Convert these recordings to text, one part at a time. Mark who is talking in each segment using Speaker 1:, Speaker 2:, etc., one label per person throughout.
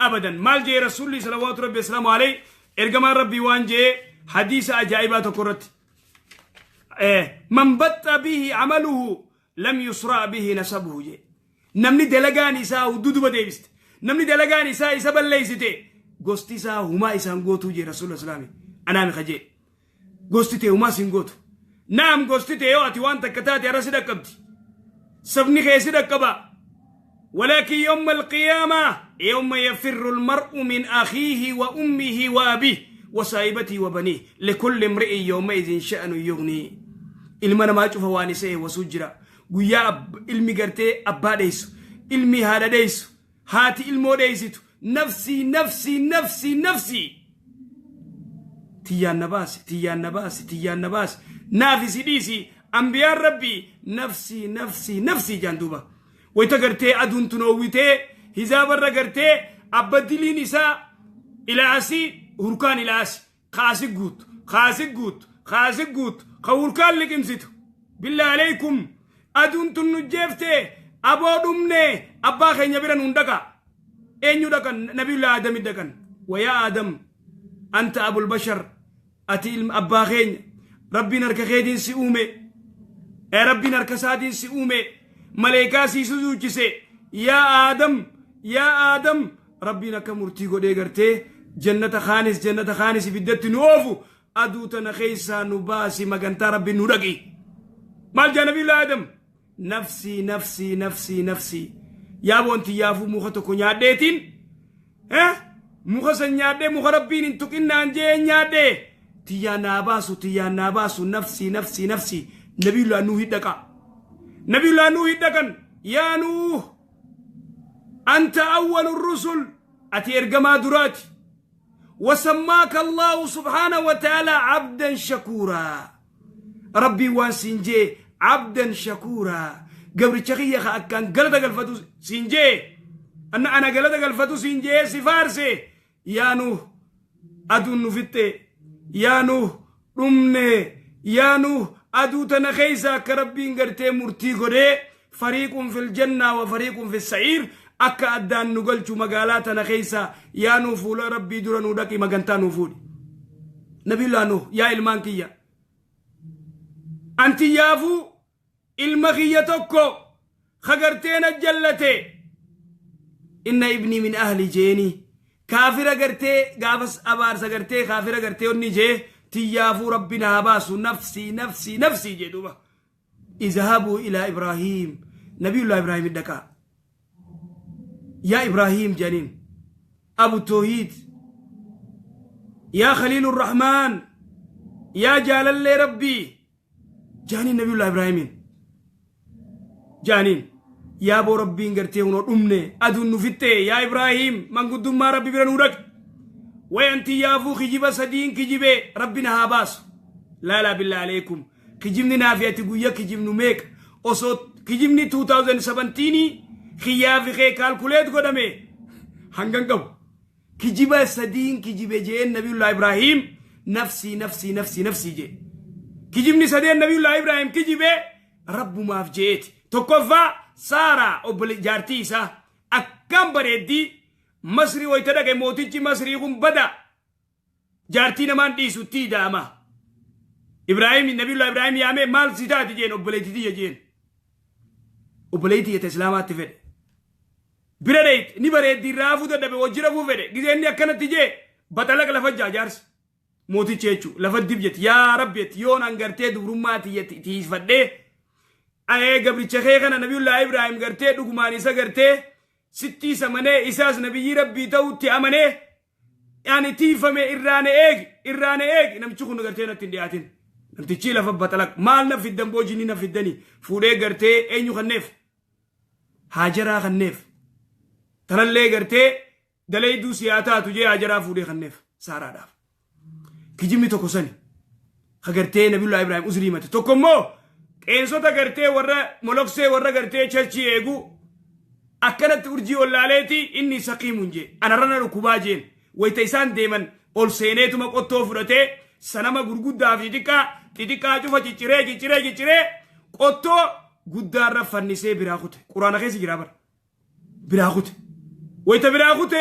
Speaker 1: Abadan. Maal jee Rasuulli salawaatu rabbi asalaamu alayhi, ergamaan Rabbii waan jee hadiisa ajaa'ibaa tokko irratti: "Man baxxa bihi amaluhu lam yusraa bihi nasabuhu" jee. Namni dalagaan isaa duduba deebiste, namni dalagaan isaa isa balleessite, gosti isaa humaa isaan gootuu jee Rasuulli islaami. Anaami kajee gosti tee humaa sin gootu. Naam, gosti tee yoo ati waan takka taate arra si dhaqqabdi, sabni kee si dhaqqaba. ولكن يوم القيامة، يوم يفر المرء من أخيه وأمه وأبيه وصاحبته وبنيه، لكل امرئ يومئذ شأن يغنيه. Ilma namaa cufa waan isa wasuu jira. Guyyaa ilmi gartee abbaa dheessu, ilmi haadha dheessu, haati ilmoo dheessitu, nafsii, nafsii, nafsii, nafsii, tiyyaan na baasi, tiyyaan na baasi, tiyyaan na baasi, naaf isi dhiisi. Ambiyaan Rabbii nafsii, nafsii, nafsii jaan. Duuba wayta gartee aduun tun oowwitee hizaabarra gartee abba diliin isaa ilaasii hurkaan ilaasi kaasi guutu, kaasi guutu, kaasi guutu, ka hurkaan liqimsitu. Billaa aleykum, aduun tun nu jeeftee aboo, dhumne, abbaa keenya bira nuun dhaqa. Eenyu dhaqan? Nabiyullah Aadami dhaqan. "Wayaa Aadam, anta abul bashar, ati ilma abbaa keenya, Rabbiin harka keetiin si uume, Rabbiin harka isaatiin si uume, maleekaa si sujuuchise. Yaa Aadam, yaa Aadam, Rabbiin akka murtii godhee gartee jannata kaanis, jannata kaanis ibiddatti nu oofu, aduu tana keessaa nu baasi, magantaa Rabbiin nu dhaqi." Maal jaa Nabiyullah Aadam? "Nafsii, nafsii, nafsii, nafsii, yaa boonti yaafuu muka tokko nyaadheetiin, muka san nyaadhee, muka Rabbiin hin tuqinnaan jee nyaadhee, tiyyaa naa baasu, tiyyaa naa baasu, nafsii, nafsii, nafsii." Nabiyullah Nuuhi dhaqa. Nabiyullah Nuuhi dhaqan. "Yaa Nuuh, anta awwalu rusul, ati ergamaa duraati. وسماك الله سبحانه وتعالى عبدا شكورا. ربي waan siin jee عبدا شكورا, gabricha kiyya ka akkaan galata galfatu siin jee, anna ana galata galfatu siin jee si faarse. Yaa Nuuh, aduun nu fixxe. Yaa Nuuh, dhumne. Yaa Nuuh, aduu tana keessa akka Rabbiin gartee murtii godhee فريق في الجنة وفريق في السعير akka addaan nu galchu magaalaa tana keessa, yaa Nuuh, fuula Rabbii dura nu dhaqi, magantaa nu fuudhi." Nabiyullah Nuuh, "Yaa ilmaan kiyya, anti yaafuu ilma kiyya tokko kagartee na jallate, إن ابني من أهلي jeeni, kaafira gartee gaafas abaarsa gartee kaafira gartee onni jee, tiyyaafuu Rabbi naa baasu, nafsii, nafsii, nafsii" jee. Duuba "اذهبوا إلى إبراهيم." Nabiyullah Ibraahim dhaqaa. "يا إبراهيم" janiin, "أبو التوحيد، يا خليل الرحمن، yaa jaalallee Rabbii" jaaniin. Nabiyullah Ibraahimiin jaaniin, "Yaa boo, Rabbiin gartee hunoo dhumne, aduun nu fixxe. Yaa Ibraahim, manguddummaa Rabbi bira nuu dhaqe. Wayanti yaafuu kijiba sadiin kijibee, Rabbi na haa baasu." Laalaa, بالله عليكم, kijibni naafi ati guyya kijibnu meeqa? Osoo kijibni 2017 kiyyaafi kee calculate godhame hangan qabu. Kijiba sadiin kijibe jeen Nabiyullah Ibraahim, nafsii, nafsii, nafsii, nafsii jee. Kijibni sadeen Nabiyullah Ibraahim kijibe Rabbumaaf jeeti. Tokkoffaa, Saaraa obbole jaartii isaa akkam bareeddii. Masrii wayita dhaqe, mootichi Masrii kun bada jaartii namaan dhiisutti ida'ama. Ibraahim, Nabiyullah Ibraahim yaamee, "Maal si taati?" jeen. "Obboleettii tiyya" jeen. "Obboleettii tiyya islaamaatti fedhe bira dheeyte, ni bareeddi, irraa hafuu dadhabe, wajji rafuu fedhe." Gizee inni akkanatti jee, baxalaqa lafa jaa jaarsi mootichi jechuu lafa dib jetti. "Yaa Rabbi," jetti, "yoon an gartee dubrummaa tiyya tiisfadhee gabricha kee kana Nabiyullah Ibraahim gartee dhugumaan isa gartee sitti isa manee, isaas nabiyyii Rabbii ta'utti amanee ani tiifame, irraane eegi, irraane eegi, namichi kun gartee natti hin dhiyaatin." Namtichi lafa baxalaq, "Maal na fiddan boojinii na fiddanii?" Fuudhee gartee eenyu kanneef? Haajaraa kanneef. Tanallee gartee dalayduu siyaa taatu jee Haajaraa fuudhee kanneef Saaraadhaaf. Kijibni tokko sani ka gartee Nabiyullah Ibraahim uzrii mate. Tokko immoo qeensota gartee warra moloksee, warra gartee churchii eegu, akkanatti urjii ollaaleeti inni سقيم jee, anarra na dhukkubaa jeen. Wayita isaan deeman ol seeneetuma qottoo fudhatee sanama gurguddaa fi xixiqqaa xixiqqaa cufa cicciree, cicciree, cicciree, qottoo guddaarra fannisee biraa kute. Quraana keessa jira bara. Biraa kute. Wayita biraa kute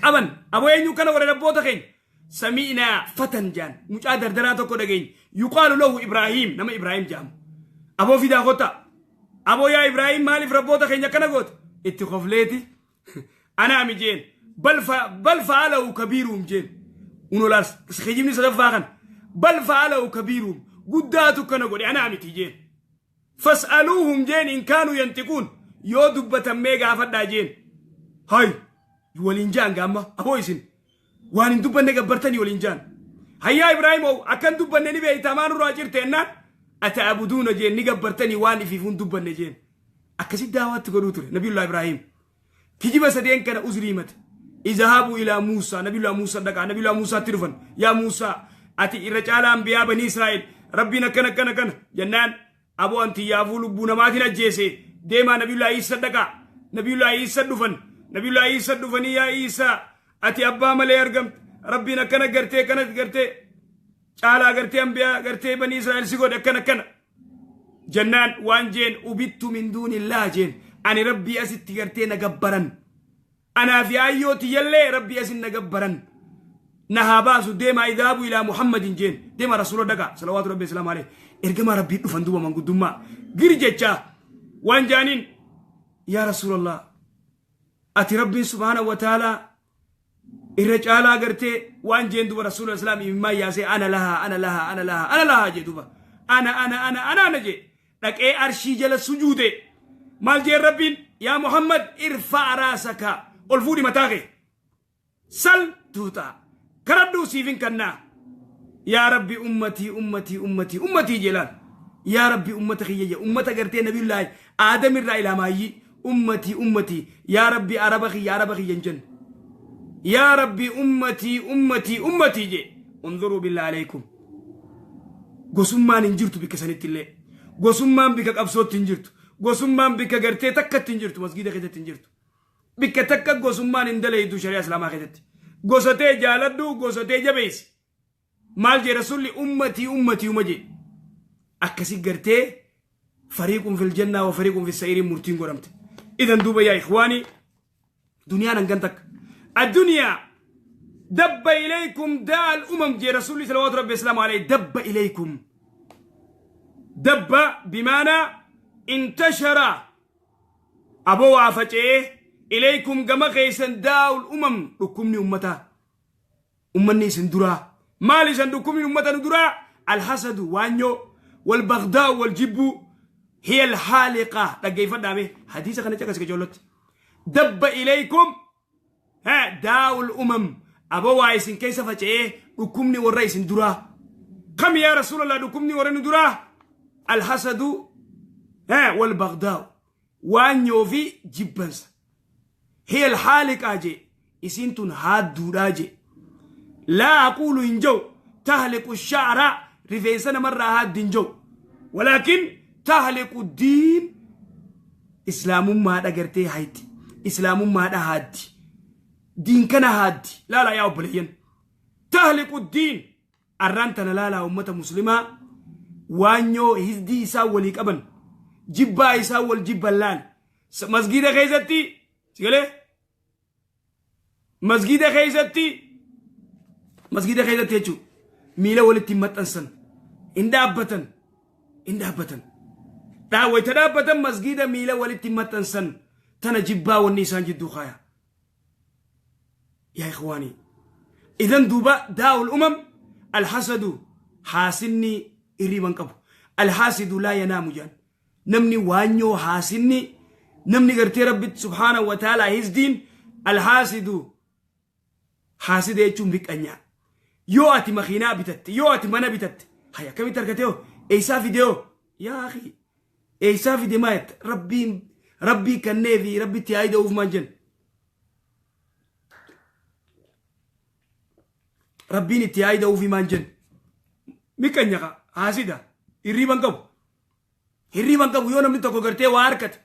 Speaker 1: Qaban aboo eenyu kana godhe rabboota keenya? Sami'naa fatan jaan mucaa dardaraa tokko dhageenya. Yuqaalu lahu Ibraahiim, nama Ibraahiim jaamu. Aboo fidaa kottaa. Aboo yaa Ibraahiim, maaliif rabboota keenya akkana goota? Itti kofleeti. Anaa mi jeen. Bal fa'alahu kabiiruum jeen. Unolaas kijibni sadaffaa kana. Bal fa'alahu kabiiruum, guddaatu kana godhe, anaa miti jeen. Fas'aluuhum jeen, in kaanuu yantiquun, yoo dubbatan mee gaafadhaa jeen. Hay waliin jaan gaamma, aboo isin waan hin dubbanne gabbartanii waliin jaan. Hayyaa Ibraahim, akkan dubbanne ni beeytaa, maan nurraa jirte ennaan, ata'abuduuna jeen, ni gabbartanii waan ifiif hin dubbanne jeen. Akkasi daawaatti godhuu ture Nabiyullah Ibraahim. Kijiba sadeen kana uzrii mate. Izahabuu ilaa Muusaa, Nabiyullah Muusaa dhaqaa. Nabiyullah Muusaatti dhufan. Yaa Muusaa, ati irra caalaa ambiyaa banii Israa'el, Rabbiin akkana akkana akkana jennaan, aboo anti yaafuu lubbuu namaatiin ajjeese, deemaa Nabiyullah Iisa dhaqaa. Nabiyullah Iisa dhufan. Nabiyullah Iisa dhufanii, yaa Iisaa, ati abbaa malee argamte, Rabbiin akkana gartee akkana gartee caalaa gartee ambiyaa gartee banii Israa'el si godhe, akkana akkana jennaan, waan jeen, ubittu min duunillaa jeen, ani Rabbii asitti gartee na gabbaran, anaa fi aayyoo tiyyallee Rabbii asin na gabbaran, na haa baasu, deemaa idaabu ilaa Muhammadin jeen, deemaa Rasuula dhaqaa, salawaatu Rabbi islaam alayhi. Ergamaa Rabbii dhufan duuba, manguddummaa gir jechaa waan jaaniin, yaa Rasuulallah, ati Rabbiin subhaanahu wa ta'aalaa irra caalaa gartee, waan jeen duba Rasuula islaam imimmaan yaasee, ana lahaa, ana lahaa, ana lahaa, ana lahaa jee duba, ana ana ana ana ana jee dhaqee arshii jala sujuude. Maal jeen Rabbiin? Yaa Muhammad, irfa raasaka, ol fuudhi mataa kee, sal tuuta, kadhadhuu siifin kannaa. Yaa Rabbi, ummatii, ummatii, ummatii, ummatii jeelaan, yaa Rabbi, ummata kiyya jee, ummata gartee Nabiyullaahi Aadam irraa ilaa ummatii, ummatii, yaa Rabbi, araba kiyya, araba kiyya hin jennu, yaa Rabbi, ummatii, ummatii, ummatii jee. Unzuruu billaa alaykum, gosummaan hin jirtu bikka sanitti illee, gosummaan bikka qabsootti hin jirtu, gosummaan bikka gartee takkatti hin jirtu, masgiida keessatti hin jirtu, bikka takka gosummaan hin dalaytu. Shari'a Islaamaa keessatti gosatee jaaladhu, gosatee jabeessi. Maal jee Rasulli? Ummatii, ummatii uma jee. Akkasi gartee fariiqun fil jannaa wa fariiqun fis sa'iiriin murtiin godhamte. Idan duuba yaa ikhwaanii, duniyaan hangan takka. Addunyaa dabba ilaykum daal umam jee Rasulli salawaatu Rabbi islaamu alayhi. Dabba ilaykum, dabba bimaanaa intashara, aboo waa faca'ee, ilaykum gama keessan, daa'ul umam, dhukkubni ummataa, ummanni isin duraa maal isan? Dhukkubni ummata nu duraa alhasadu, waanyoo, walbagdaa'u, wal jibbuu, hiya alhaaliqa. Dhaggeeffadhaame hadiisa kana caqas qajoolotti. Dabba ilaykum daa'ul umam, aboo waa isin keessa faca'ee dhukkubni warra isin duraa kam? Yaa Rasuulallah, dhukkubni warra nu duraa alhasadu walbagdaa'u, waanyoo fi jibbansa, hiya alhaaliqaa jee, isiin tun haadduudhaa jee. Laa aquulu hin jau tahliqu sha'ra, rifeensa namarraa haaddi hin jau, walaakin tahliqu diin, Islaamummaadha gartee hayti, Islaamummaadha haaddi, diin kana haaddi. Laala yaa obboleeyyan, tahliqu diin. Arraan tana laalaa, ummata Muslimaa waanyoo hizdii isaa walii qaban, jibbaa isaa wal jibban laal. Masgiida keessatti sigalee, masgiida keessatti, masgiida keessatti jechuun miila walitti hin maxxansan, hin dhaabbatan, hin dhaabbatan. Wayita dhaabbatan masgiida miila walitti hin maxxansan. Tana jibbaa wanni isaan jidduu kaaya. Yaa ikhwaanii, idan duuba daa'ul umam alhasadu, haasinni hirriban qabu. Alhaasidu laa yanaamu jaan. Namni waanyoo haasinni, namni gartee Rabbitti subhaanahu wa ta'ala hizdiin, alhaasidu, haasida jechuun biqqanyaa. Yoo ati makiinaa bitatte, yoo ati mana bitatte, hay akkamitti argate hoo, eessaa fide hoo, yaa akhi, eessaa fide maa jetta? Rabbiin, Rabbii kannee fi Rabbitti haa ida'uuf maan jenna? Rabbiin itti haa ida'uufi maan jenna? Miqqanya ka haasida hirriiban qabu. Hirriiban qabu. Yoo namni tokko gartee waa harkate,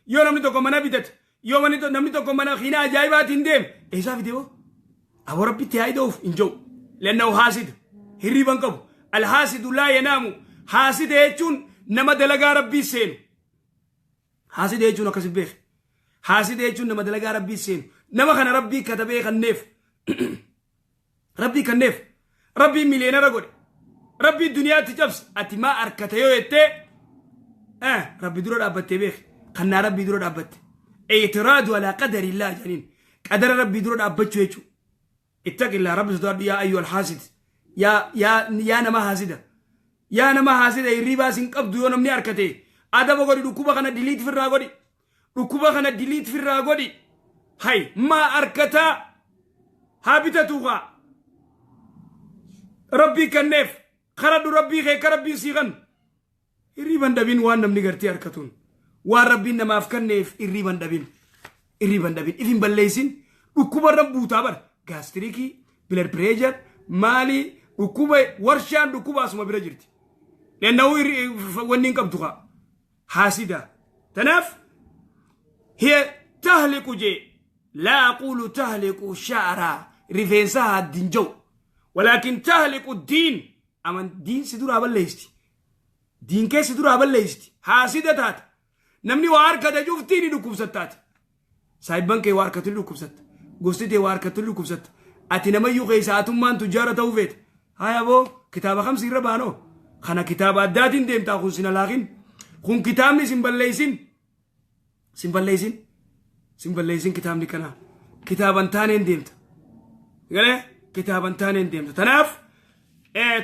Speaker 1: yoo namni tokko mana bitate, yoo namni tokko mana makiinaa ajaa'ibaatiin deeme, eessaa fide hoo? Aboo Rabbitti haa ida'uuf hin jiru. Lannahu haasida hirriiban qabu. Alhaasidu laa yanaamu. Haasida jechuun nama dalagaa Rabbii seenu. Haasida jechuun akkasi beeke. Haasida jechuun nama dalagaa Rabbii seenu. Nama kana Rabbii katabee kanneef. Rabbii kanneef. Rabbii millionaire godhe. Rabbii duniyaatti cabse. Ati maa harkate yoo jettee, Rabbi dura dhaabbattee beek. Kannaa Rabbii dura dhaabbatte. اعتراض على قدر الله jedhaniin. Qadara Rabbii dura dhaabbachuu jechuudha. اتق الله, Rabbi sodaadhu, يا أيها الحاسد. Yaa yaa yaa nama haasida. Yaa nama haasida, hirribaa sin qabdu yoo namni harkate. Adaba godhi, dhukkuba kana delete firraa godhi. Dhukkuba kana delete firraa godhi. Hay, maa harkataa haa bitatu haa. Rabbii kenneef karadhu, Rabbii kee ka Rabbiin sii kan. Hirriban dhabin waan namni gartee harkatuun. Waan Rabbiin namaaf kenneef hirriban dhabin. Hirriban dhabin. If hin balleessin, dhukkuba irra buutaa bara. Gastric, blood pressure, maali, dhukkuba warshaan dhukkuba asuma bira jirti. Lenna'uu wanni hin qabdu kaa. Haasida. Tanaaf هي تهلك jee, لا أقول تهلك شعرا, rifeensa haaddin jau, ولكن تهلك الدين, aman diin si duraa balleeysti, diin kee si duraa balleeysti. Haasida taata. Namni waa harkate cuftii ni dhukkubsattaati. Saayibban kee waa harkatu ni dhukkubsatta, gosti tee waa harkatu ni dhukkubsatta. Ati namayyuu keessa atummaan tujjaara ta'uu feete. Haya boo, kitaaba kamsi irra baanoo kana kitaaba addaatiin deemtaa. Kun sin alaakin, kun kitaabni sin balleeysin, sin balleeysin, sin balleeysin. Kitaabni kanaa kitaaban taaneen deemta galee, kitaaban taaneen deemta. Tanaaf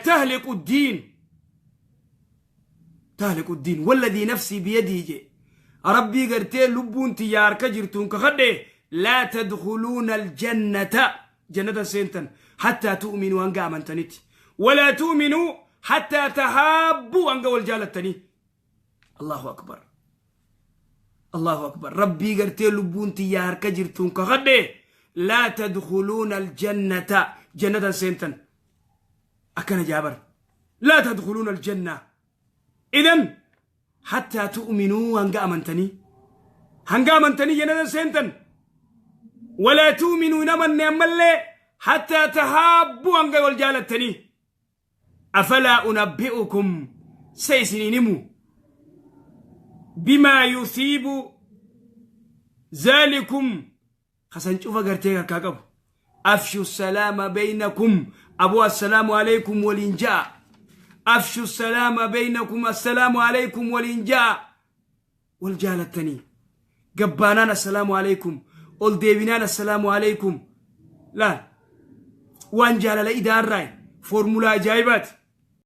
Speaker 1: تهلك الدين, تهلك الدين. والذي نفسي بيده jee, Rabbii gartee lubbuun tiyya harka jirtuun kakadhe, لا تدخلون الجنة, jannata seentan, حتى تؤمنوا, hanga amantanitti, ولا تؤمنوا حتى تحابوا, hanga wal jaalattanii. الله أكبر, الله أكبر. Rabbii gartee lubbuun tiyya harka jirtuun kakadhe, لا تدخلون الجنة, jannata seentan. Akkana jaabar, لا تدخلون الجنة إذن حتى تؤمنوا, hanga amantanii, hanga amantanii jannata seentan, ولا تؤمنوا, hin amanne ammallee, حتى تحابوا, hanga wal jaalattanii. أفلا أنبئكم, sa isiniin himu, بما يثيب ذلكم, kasan cufa gartee harkaa qabu? أفشوا السلام بينكم. Aboo, السلام عليكم waliin ja'a. أفشوا السلام بينكم, السلام عليكم waliin ja'a. Wal jaalattanii gabbaanaan السلام عليكم, ol deebinaan السلام عليكم. Laal, waan jaalala idaarraa foormulaa ajaa'ibaati.